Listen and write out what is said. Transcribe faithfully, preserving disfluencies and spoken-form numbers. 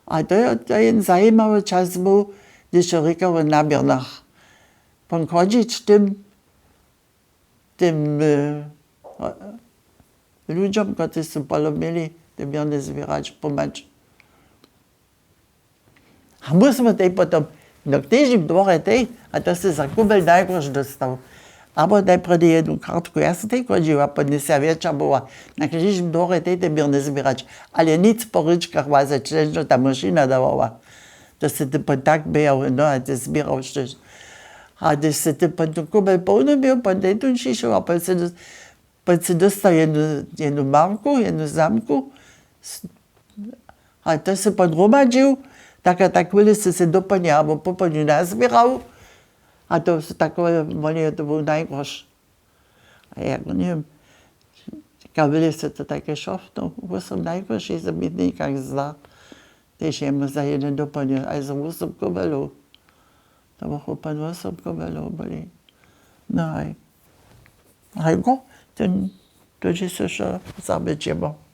A to je to jen zajimawy čas był, hdyž je rěkał w naběrnach, pon chodźić tym tym ludźom, kotryž su poloměli, te běrny zběrać pomhać. A my smy tej potom, no knježim dworje tej, a to se za kubel najgorš dostał. Abo najprjedy jednu kartku, ja se tej chodźiła podnjesła wjetša była, na knježim dworje tej te běrny zběrać, ale nic po rěčkach łazać ženžo ta mašina dawała. To se ty pon tak běhał, no a ty zběrał štož. A hdyž se ty pon tu kubel połny měł pon tej tón šišoł a pon se dostał jednu marku, jednu zamku. A to se pon hromadźił, tak a tak wjele se se dopołdnja abo popołdnju nazběrał. A to su takowe woni to był najgorš. A ja njewěm, kak wjele se to take šoftno wósom najgorši se mi někak zda. Tež jemu za jedne dopołdnje a za wósom kobelow. To bychu pon wósom kobelow byli. No haj. Hajko, ten to dźe so wšo zabyć jemo.